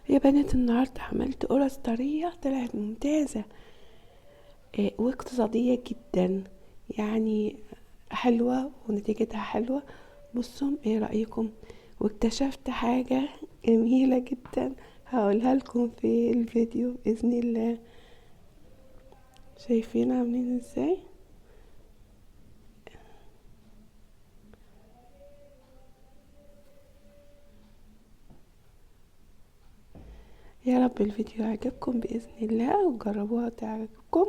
يا بنات النهاردة عملت قرص طرية طلعت ممتازة واقتصادية جدا، يعني حلوة ونتيجتها حلوة. بصوا ايه رأيكم؟ واكتشفت حاجة جميلة جدا هقولها لكم في الفيديو بإذن الله. شايفين عاملين ازاي؟ يا رب الفيديو يعجبكم بإذن الله وجربوها تعجبكم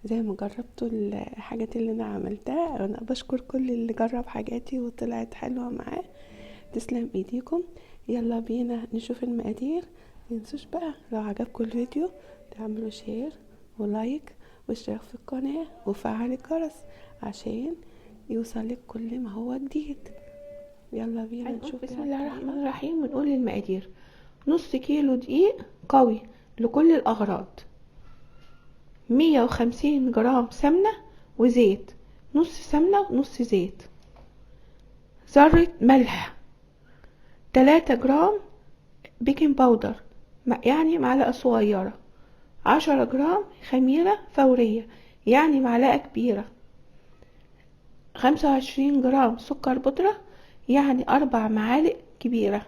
زي ما جربتوا الحاجات اللي انا عملتها. انا بشكر كل اللي جرب حاجاتي وطلعت حلوة معاه، تسلم ايديكم. يلا بينا نشوف المقادير. متنسوش بقى لو عجبكم الفيديو تعملوا share و like واشتراك في القناة وفعل الجرس عشان يوصلك كل ما هو جديد. يلا بينا نشوف. بسم الله الرحمن الرحيم. ونقول المقادير: نص كيلو دقيق قوي لكل الأغراض، 150 جرام سمنة وزيت، نص سمنة ونص زيت، ذرة ملح، 3 جرام baking powder يعني معلقة صغيرة، 10 جرام خميرة فورية يعني معلقة كبيرة، 25 جرام سكر بودرة يعني 4 معالق كبيرة.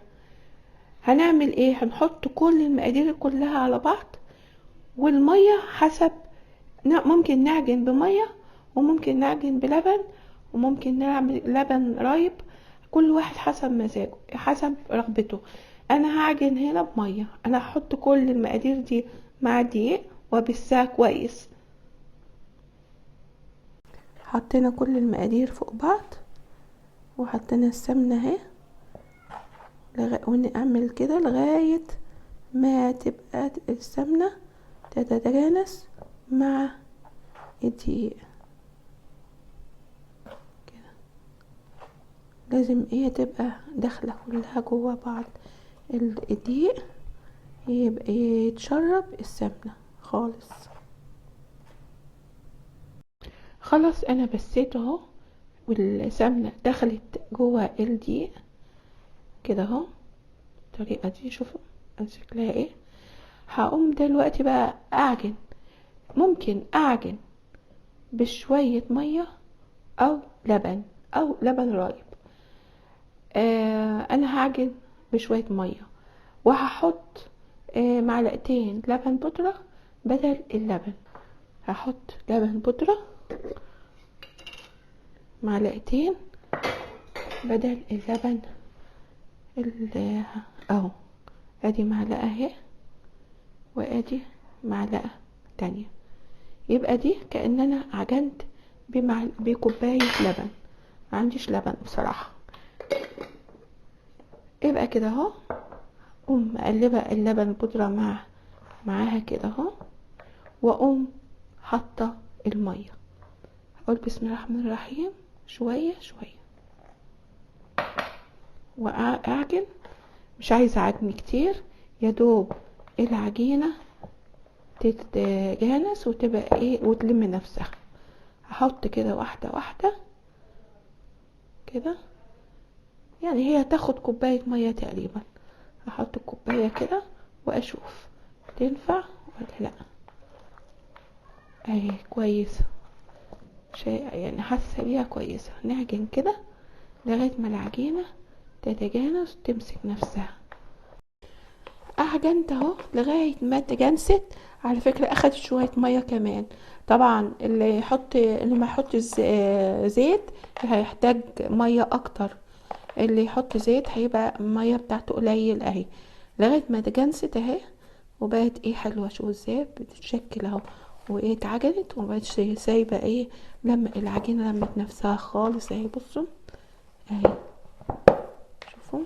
هنعمل ايه؟ هنحط كل المقادير كلها على بعض، والمية حسب، ممكن نعجن بمية وممكن نعجن بلبن وممكن نعمل لبن رايب، كل واحد حسب مزاجه حسب رغبته. انا هعجن هنا بمية، انا هحط كل المقادير دي مع الدقيق وابسها كويس. حطينا كل المقادير فوق بعض وحطينا السمنة اهي، ونعمل كده لغاية ما تبقى السمنة تتجانس مع الدقيق كده. لازم ايه تبقى داخلة كلها جوا بعض، الدقيق يبقى يتشرب السمنة خالص. خلاص انا بسيت اهو، والسمنة دخلت جوا الدقيق كده اهو الطريقة دي. شوفوا شكلها ايه. هقوم دلوقتي بقى اعجن، ممكن اعجن بشوية مية او لبن او لبن رايب. انا هعجن بشوية مية وهحط معلقتين لبن بودرة بدل اللبن. هحط لبن بودرة معلقتين بدل اللبن اهو، ادي معلقة اهي وادي معلقة تانية. يبقى دي كأن انا عجنت بكوباية لبن، ما عنديش لبن بصراحة. يبقى كده اهو، اقوم مقلبة اللبن البودرة معاها كده اهو، واقوم حاطة المية. اقول بسم الله الرحمن الرحيم، شوية شوية واعجن. مش عايزة عجن كتير، يا دوب العجينة تتجانس وتبقى ايه وتلم نفسها. هحط كده واحدة واحدة كده، يعني هي تاخد كوباية مية تقريبا. هحط الكوباية كده واشوف تنفع ولا لا. اهي كويسة، شيء يعني حاسة بيها كويسة. نعجن كده لغاية ما العجينة تتجانس وتمسك نفسها. اعجنت اهو لغاية ما تجانست. على فكرة اخدت شوية مية كمان. طبعا اللي ما يحطش زيت هيحتاج مية اكتر، اللي يحط زيت هيبقى المية بتاعته قليل. اهي لغاية ما تجانست اهي وبقت ايه حلوة. شوفوا ازاي بتتشكل اهو، وايه اتعجنت ومبقتش سايبة ايه، لما العجينة لمت نفسها خالص اهي. بصوا اهي، شوفوا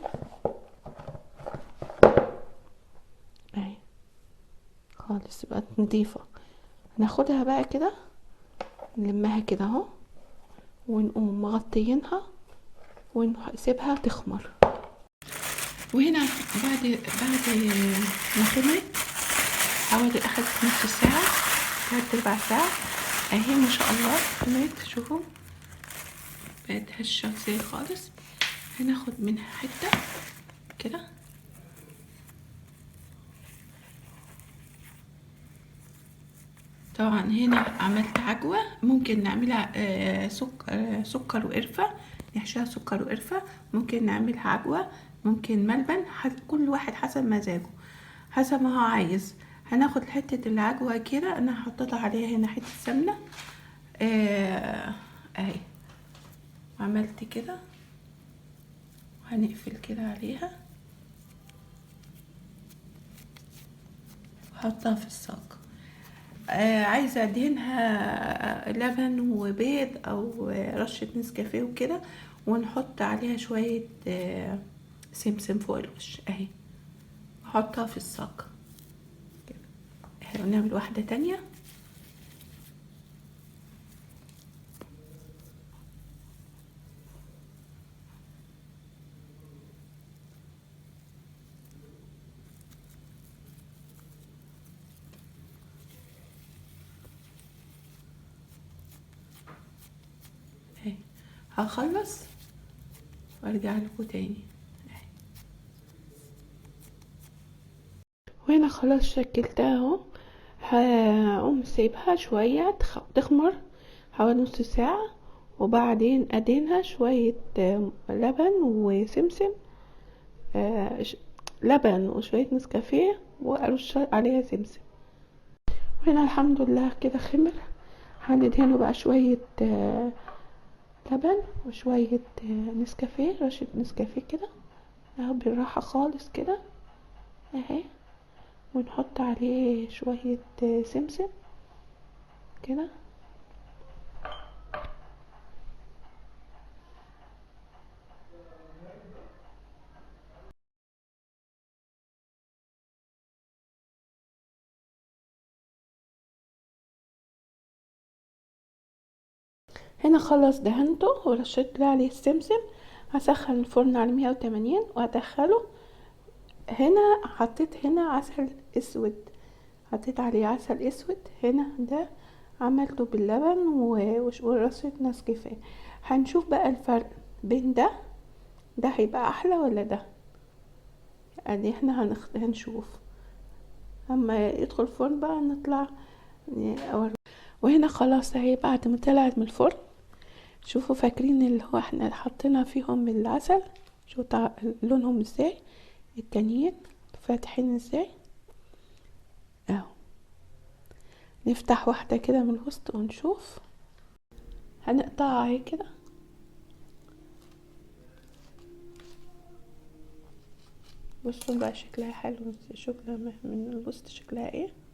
اهي خالص بقت نضيفة. ناخدها بقى كده نلمها كده اهو، ونقوم مغطيينها ونسيبها تخمر. وهنا بعد ما خمرت حوالي اخدت نص ساعة تلات ارباع ساعة اهي ما شاء الله خمرت. شوفوا بقت هشة زي خالص. هناخد منها حتة كده طبعا هنا عملت عجوة، ممكن نعملها سكر وقرفة، نحشيها سكر وقرفة، ممكن نعملها عجوة، ممكن ملبن، كل واحد حسب مزاجه حسب ما هو عايز. هناخد حتة العجوة كده، انا حطيتها عليها هنا حتة سمنة، اهي عملت كده، وهنقفل كده عليها وحطها في الصاج. عايزة ادهنها لبن وبيض او رشة نسكافيه وكده، ونحط عليها شوية سمسم فوق الوش اهي، حطها في الصاج كده اهي. ونعمل واحدة تانية. هخلص وارجع لكم تاني. وهنا خلاص شكلتها اهو، هقوم سيبها شوية تخمر حوالي نص ساعة، وبعدين ادهنها شوية لبن وسمسم، لبن وشوية نسكافيه، وارش عليها سمسم. وهنا الحمد لله كده خمر. هندهنه بقى شوية لبن وشوية نسكافيه، رشة نسكافيه كده اهو بالراحة خالص كده اهي، ونحط عليه شوية سمسم كده. هنا خلاص دهنته ورشيت له عليه السمسم. هسخن الفرن على 180 وهدخله. هنا حطيت هنا عسل اسود، حطيت عليه عسل اسود. هنا ده عملته باللبن ورشة نسكافيه. هنشوف بقى الفرق بين ده، ده هيبقى احلى ولا ده، يعني احنا هنشوف اما يدخل الفرن بقى نطلع. وهنا خلاص اهي بعد ما طلعت من الفرن، شوفوا فاكرين اللي هو احنا حطينا فيهم العسل، شوفوا لونهم ازاي، التانيين فاتحين ازاي اهو. نفتح واحدة كده من الوسط ونشوف، هنقطعها اهي كده. بصوا بقى شكلها حلو، شكلها من الوسط شكلها ايه.